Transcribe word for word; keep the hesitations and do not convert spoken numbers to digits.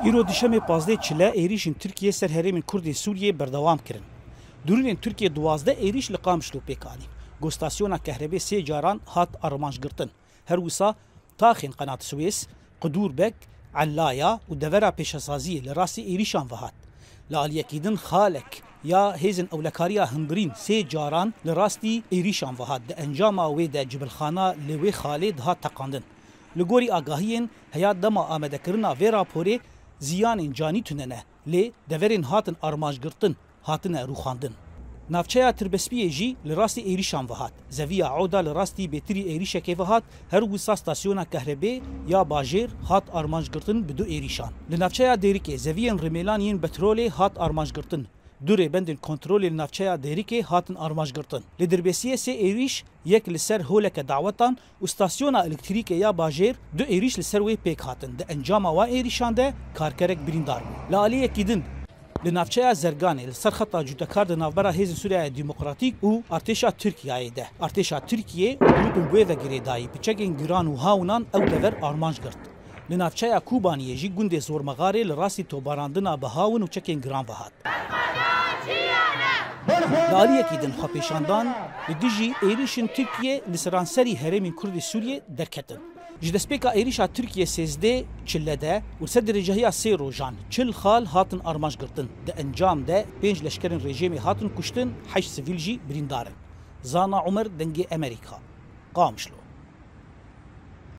Îro dişemê pazdeh çile êrîşên Tirkiyê ser herêmên Kurd ên Sûriyê berdewam kirin. Durûnên Tirkiyê duwazdeh êrîş li Qamişlo pêk anîn. Ku stasyona kehrebê sê caran hat armanc girtin. Her wisa taxên Qenat Swês, Qidûrbek, Ellaya û devera pêşesaziyê li rastî êrîşan ve hat. Li aliyekî din xalek ya hêzên ewlekariya hundirîn sê caran li rastî êrîşan ve hat. Di encama wê de cibilxana li wê xalê dihat teqandin. Li gorî agahiyên heya dema amadekirina vê raporê ziyanên canî tune ne, lê deverên hatin armanc girtin hatine rûxandin. Navçeya Tirbespiyê jî li rastî êrîşan ve hat. Zeviya Oda li rastî bêtirî êrîşekê ve hat, her wisa stasyona kehrebê ya bajêr hat armanc girtin bi du êrîşan. Li navçeya Dêrikê zeviyên rimêlan yên petrolê hat armanc girtin. Du rêbendên kontrolê li navçeya Dêrikê hatin armanc girtin. Li Dirbêsiyê sê êrîş, yek li ser holeke dawetan û stasyona elektrîkê ya bajêr, du êrîş li ser wê pêk hatin. Di encama wan êrîşan de karkerek birîndar bû. Li aliyekî din, li navçeya Zerganê li ser xeta cûdekar di navbera Hêzên Sûriya Demokratîk û Artêşa Tirkiyeyê de, Artêşa Tirkiyê û grûpên bi wê ve girêdayî bi çekên giran û hawnan ew dever armanc girt. Li navçeya Kobaniyê jî gundê Zormexarê li rastî tobarandina bi hawin û çekên giran ve hat. Li aliyekî din xwepêşandan li dijî êrîşên Tirkiyê li seranserî herêmên Kurd ê Sûriyê derketin. Ji destpêka êrîşa Tirkiyê sêzdeh çile de û li ser derêjahiya sê rojan çil xal hatin armanc girtin. Di encam de pênc leşkerên rejîmê hatin kuştin, heşt sivîl jî birîndar in. Zana Umer, Dengê Emerîka, Qamişlo.